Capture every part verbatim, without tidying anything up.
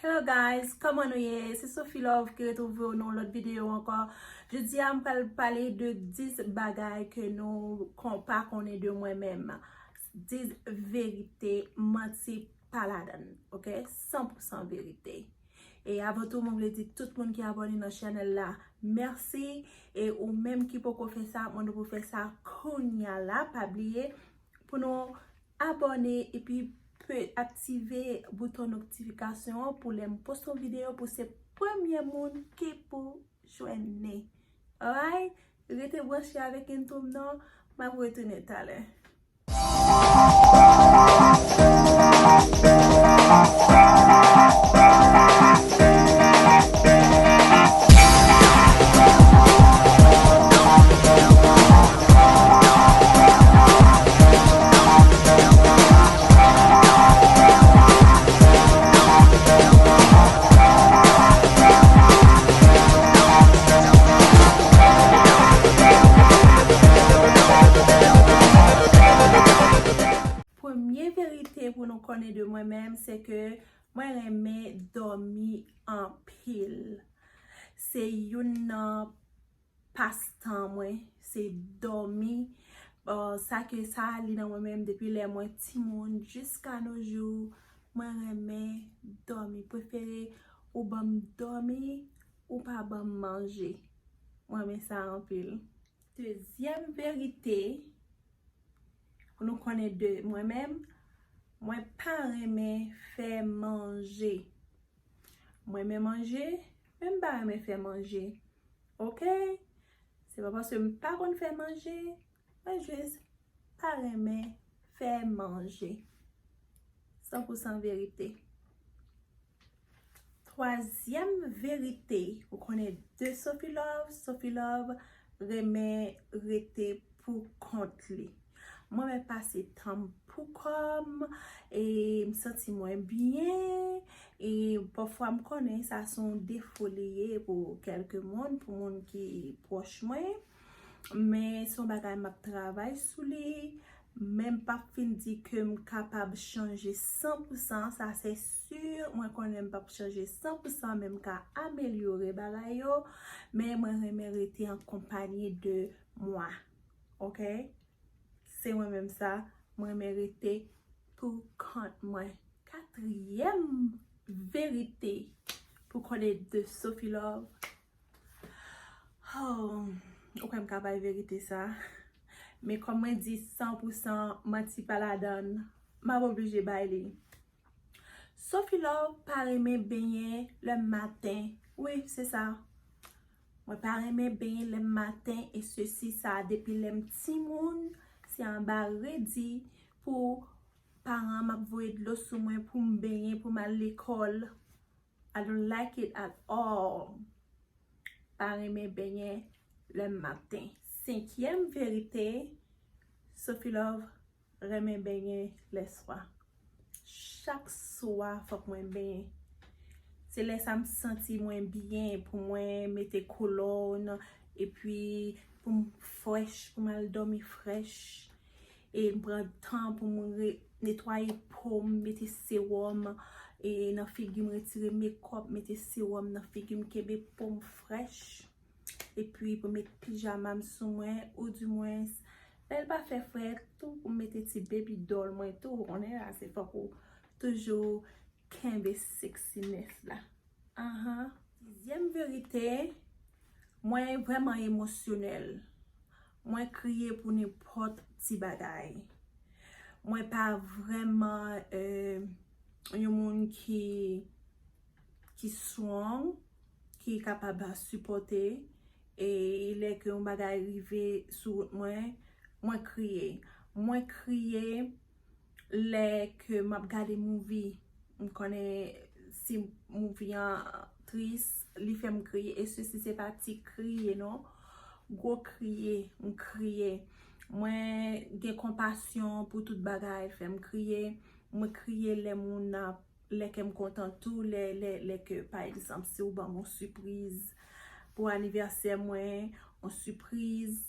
Hello guys, kòman nou ye? Se Sophie Love ki retwouve w nan yon lòt videyo ankò. Jodi a m pral pale de dis bagay ke nou kon, pa konnen de mwen menm. Dis verite, manti pa ladan, ok? San pou san verite. E avan tou, mwen vle di tout moun ki abòne nan chanèl la, mèsi. E ou menm ki poko fè sa, mwen nou pou fè sa kounya la. Pa bliye pou nou abòne epi pe, aktive bouton notifikasyon an pou lè m poste yon videyo pou se premye moun ki pou jwenn li. Alright? Rete branche avèk Intro m nan, m ap retounen talè. Premye verite pou nou konnen de mwen menm, se ke mwen renmen dòmi anpil. Se youn nan pastan mwen, se dòmi. Bon, sa ke sa li nan mwen menm depi lè mwen timoun jiska no jou, mwen renmen dòmi. Prefere ou ban m dòmi, ou pa ban m manje. Mwen renmen sa anpil. Dezyèm verite, pou nou konnen de mwen menm, mwen pa renmen fè manje. Mwen renmen manje, men m pa renmen fè manje. Ok? Se pa paske m pa konn fè manje, mwen jis pa renmen fè manje. San pou san verite. Twazyèm verite, ou konnen de Sophie Love, Sophie Love renmen rete pou kont li. Mwen renmen pase tan m pou kò m, e m santi mwen byen, e pafwa m konnen sa se yon defo li ye pou kèlke moun, pou moun ki pwòch mwen, men se yon bagay m ap travay sou li, men m p ap fin di ke m kapab chanje san pou san, sa se si, mwen konnen m p ap chanje san pou san, men m ka amelyore bagay yo, men mwen renmen rete an konpayi de mwa, ok? Se mwen menm sa, mwen renmen rete pou kont mwen. Katriyèm verite pou konnen de Sophie Love. Oh, ou kwè m ka bay verite sa? Men kòm mwen di san pou san manti pa ladan, m ap oblije bay li. Sophie Love pa renmen benyen lè maten. Wi, se sa. Mwen pa renmen benyen lè maten e sesi sa depi lè m timoun, se anba redi pou paran m ap voye dlo sou mwen pou m benyen pou m al lekòl. I don't like it at all. Pa renmen benyen lè maten. Senkyèm verite, Sophie Love renmen benyen lèswa. Chak swa, fòk mwen benyen. Se lè sa m santi mwen byen pou mwen mete kolòn, epi pou m frèch, pou m al dòmi frèch. E m pran tan pou m re-, netwaye po m, mete sewòm, e nan figi m, retire mekòp, mete sewòm nan figi m, kenbe po m frèch. Epi pou m met pijama m sou mwen, oudimwens, lè l pa fè frèt tou, pou m mete ti baby doll mwen tou, ou konnen la, se fòk ou toujou kenbe sexiness la. Ahan. Sizyèm verite, mwen vrèman emosyonèl. Mwen kriye pou nenpòt ti bagay. Mwen pa vrèman, eh, yon moun ki, ki strong, ki kapab sipòte. E lè ke yon bagay rive sou wout mwen, mwen kriye. Mwen kriye lè ke m ap gade movie. M konnen si movie an tris, li fè m kriye. E sesi se pa ti kriye, non. Gwo kriye, m kriye. Mwen gen konpasyon pou tout bagay, fè m kriye. Mwen kriye lè moun ap, lè kè m kontan tou, lè, lè, lè ke, pa egzanp, si w ban m yon sipriz pou anivèsè mwen, yon sipriz,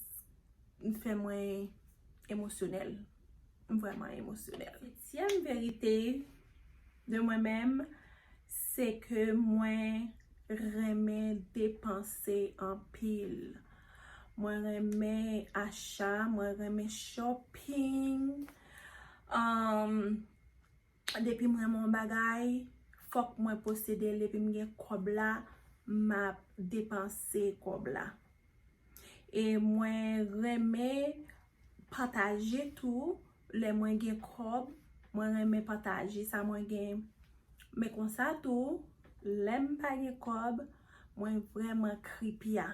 m fè mwen emosyonèl. M vrèman emosyonèl. Setyèm verite de mwen menm, Se ke mwen renmen depanse anpil. Mwen renmen acha, mwen renmen shopping. Um, depi m renmen yon bagay, fòk mwen posede l. Depi m gen kòb la, m ap depanse kòb la. E mwen renmen pataje tou. Lè mwen gen kòb, mwen renmen pataje sa mwen gen. Men konsa tou, lè m pa gen kòb, mwen vrèman kripya.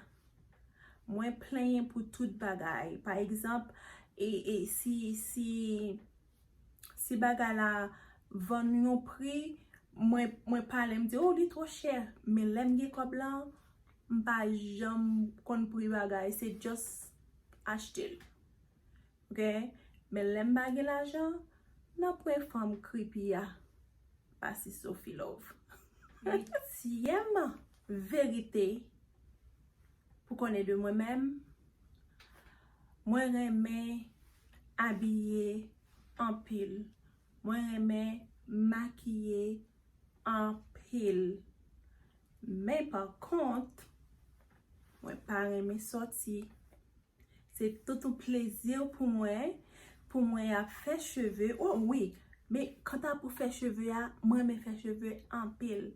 Mwen plenyen pou tout bagay. Pa egzanp, e, e, si, si, si bagay la vann yon pri, mwen, mwen pale, m di, "Oh, li twò chè." Men lè m gen kòb la, m pa janm konn pri bagay. Se just achte l. Ok? Men lè m pa gen lajan, nan pwen fanm creepy a, pase Sophie Love. Uityèm verite pou konnen de mwen menm, mwen renmen abiye anpil. Mwen renmen makiye anpil. Men pa kont, mwen pa renmen sòti. Se tout yon plezi pou mwen, pou mwen ap fè cheve. Oh wi, men kanta pou fè cheve a, mwen renmen fè cheve anpil.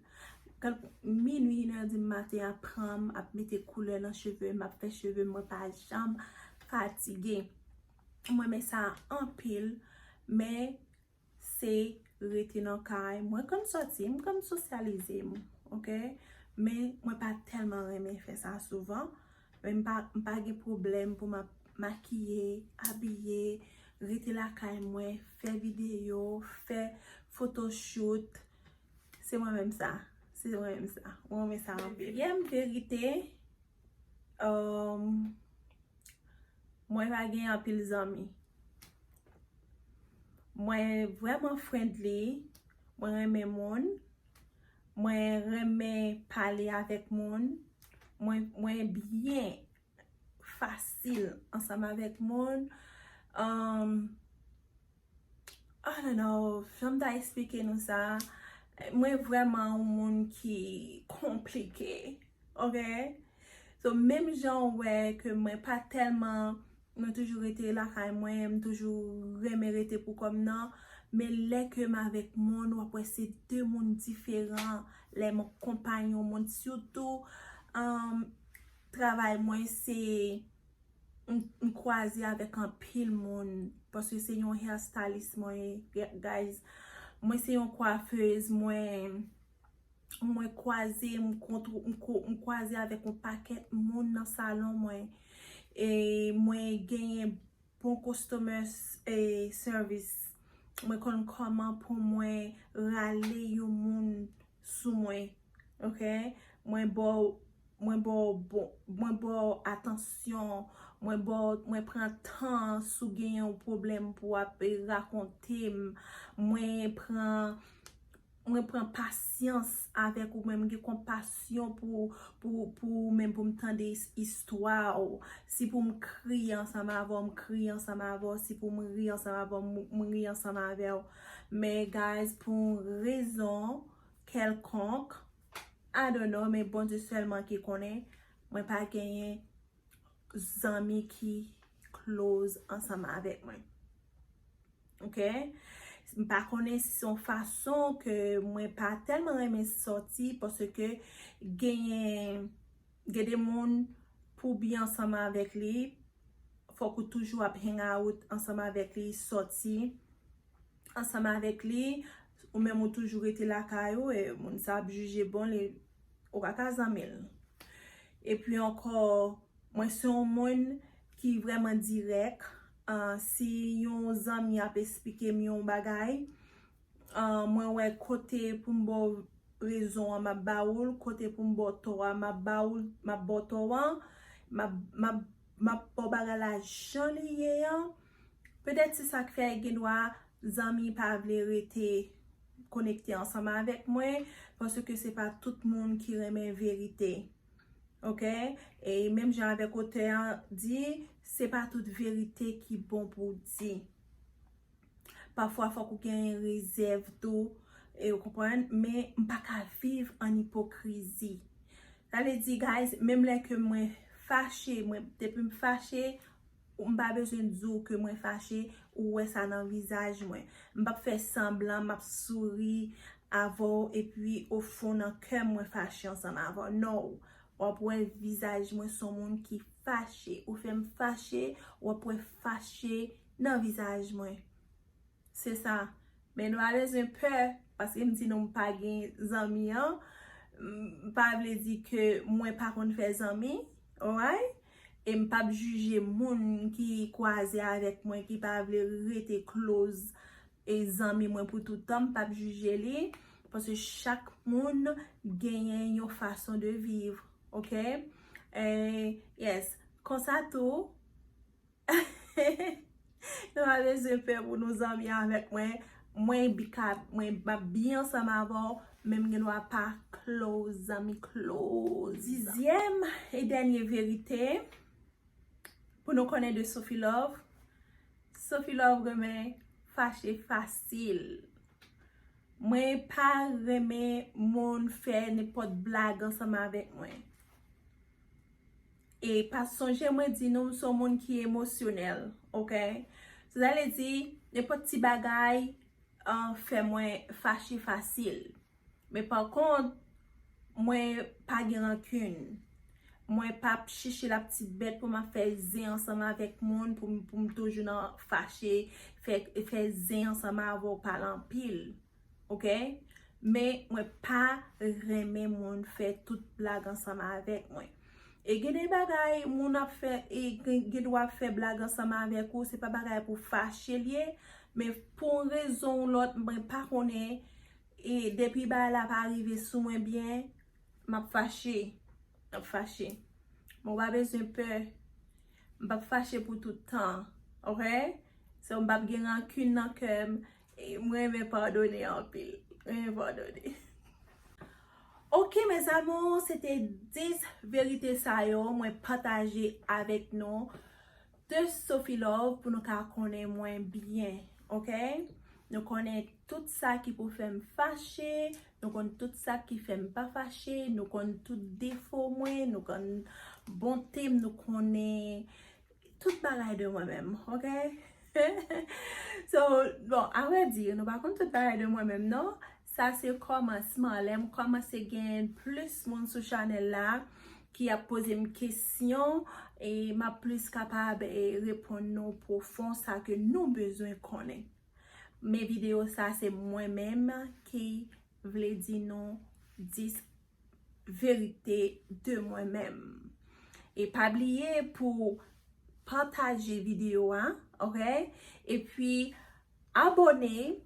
Kan minwi, inè di maten ap pran m, ap mete koulè nan cheve m, ap fè cheve m, mwen pa janm fatige. Mwen renmen sa anpil, men se rete nan kay. Mwen konn sòti, m konn sosyalize m, ok? Men mwen pa tèlman renmen fè sa souvan. Men m pa, m pa gen pwoblèm pou m ap makiye, abiye, rete lakay mwen, fè videyo, fè photoshoot. Se mwen menm sa. Se mwen menm sa. Mwen renmen sa anpil. Katriyèm verite, um, mwen pa gen anpil zanmi. Mwen vrèman friendly. Mwen renmen moun. Mwen renmen pale avèk moun. Mwen, mwen byen fasil ansanm avèk moun. Um, I don't know, jan m ta eksplike nou sa. Mwen vrèman yon moun ki konplike, ok? So, menm jan w wè ke mwen pa tèlman, mwen toujou rete lakay mwen, m toujou renmen rete pou kò m nan, men lè ke m avèk moun, w ap wè se de moun diferan, lè m konpayi yon moun, sitou, um, travay mwen se, m, m kwaze avèk anpil moun, paske se yon hairstylist mwen ye, guys. Mwen se yon coiffeuse, mwen, mwen kwaze, m kontwo-, m ko-, m kwaze avèk yon pakèt moun nan salon mwen. E mwen genyen bon customer s-, e, service. Mwen konn kòman pou mwen rale yon moun sou mwen, ok? Mwen ba w, mwen ba w bon, mwen ba w atansyon, mwen ba w, mwen pran tan si w gen yon pwoblèm pou w ap rakonte m, mwen pran, mwen pran pasyans avèk ou, mwen gen konpasyon pou, pou, pou ou menm, pou m tande is-, istwa w. Si pou m kriye ansanm avè w, m kriye ansanm avè w. Si pou m ri ansanm avè w, m, m ri ansanm avè w. Men, guys, pou yon rezon kèlkonk, I don't know, men Bondye sèlman ki konnen, mwen pa genyen zanmi ki close ansanm avèk mwen. Ok? M pa konnen si se yon fason ke mwen pa tèlman renmen sòti, paske genyen, gen de moun pou w byen ansanm avèk li, fòk ou toujou ap hang out ansanm avèk li, sòti ansanm avèk li, ou menm ou toujou rete lakay ou, e moun sa ap jije, bon, li, ou pa ka zanmi l. Epi ankò, mwen se yon moun ki vrèman dirèk. Ah, si yon zanmi ap esplike m yon bagay, ah, mwen wè kote pou m ba w rezon an, m ap ba ou l, kote pou m ba w tò a, m ap ba ou l, m ap ba w tò an, m ap, m ap, m ap ba w bagay la jan li ye an. Petèt se sa k fè gen dwa zanmi pa vle rete konekte ansanm avèk mwen, paske se pa tout moun ki renmen verite. Ok? E menm jan avèk otè an di, se pa tout verite ki bon pou w di. Pafwa, fòk ou genyen rezèv tou. E ou konprann, men m pa ka viv an ipokrizi. Sa vle di, guys, menm lè ke mwen fache, mwen, depi m fache, m pa bezwen di w ke mwen fache, ou wè sa nan vizaj mwen. M p ap fè sanblan, m ap souri avè w, epi ofon nan kè m, mwen fache ansanm avè w. No, w ap wè vizaj mwen se yon moun ki fache. Ou fè m fache, w ap wè fache nan vizaj mwen. Se sa. Men nou pa bezwen pè, paske m di nou m pa gen zanmi an, m pa vle di ke mwen pa konn fè zanmi, alright? E m p ap jije moun ki kwaze avèk mwen, ki pa vle rete close, e zanmi mwen pou tout tan, m p ap jije li, paske chak moun genyen yon fason de viv, ok? E, yes, konsa tou, nou pa bezwen pè pou nou zanmi avèk mwen. Mwen bi ka, mwen m ap byen ansanm avè w, men m gen dwa pa close, zanmi close. Dizyèm e dènye verite pou nou konnen de Sophie Love. Sophie Love renmen fache fasil. Mwen pa renmen moun fè nenpòt blag ansanm avèk mwen. E pa sonje mwen di nou, m se yon moun ki emosyonèl, ok? Sa vle di, nenpòt ti bagay, ah, fè mwen fache fasil. Men pa kont, mwen pa gen rankin. Mwen p ap chèche la petite bête pou m ap fè zen ansanm avèk moun, pou m, pou m toujou nan fache, fè, fè zen ansanm avè w, pale anpil. Ok? Men mwen pa renmen moun fè tout blag ansanm avèk mwen. E gen de bagay moun ap fè, e gen, gen dwa ap fè blag ansanm avèk ou, se pa bagay pou fache l ye, men pou yon rezon ou lòt, mwen pa konnen, e depi bagay la pa rive sou mwen byen, m ap fache, m ap fache. Mwen pa bezwen pè, m p ap fache pou tout tan, ok? So, m p ap gen rankin nan kè m, e mwen renmen padone anpil. Mwen renmen padone. Ok, mes amours, se te dis verite sa yo mwen pataje avèk nou de Sophie Love pou nou ka konnen mwen byen, ok? Nou konnen tout sa ki pou fè m fache, nou konn tout sa ki fè m pa fache, nou konn tout defo mwen, nou konn bonte m, nou konnen tout bagay de mwen menm, ok? So, bon, a vrè di, nou pa konn tout bagay de mwen menm, non? Sa se kòmansman. Lè m kòmanse gen plis moun sou chanèl la ki ap poze m kesyon, e m ap plis kapab, e, reponn nou pwofon sa ke nou bezwen konnen. Men videyo sa se mwen menm ki vle di nou dis verite de mwen menm. E pa bliye pou pataje videyo a, ok? Epi abòne,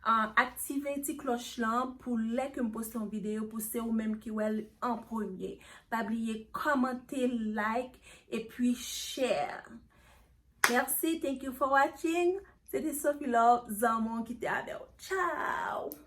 ah, aktive ti klòch lan pou lè ke m poste yon videyo pou se ou menm ki wè l an premye. Pa bliye kòmante, like, epi share. Merci, thank you for watching. Se te Sophie Love, zanmi w ki te avè w. Ciao!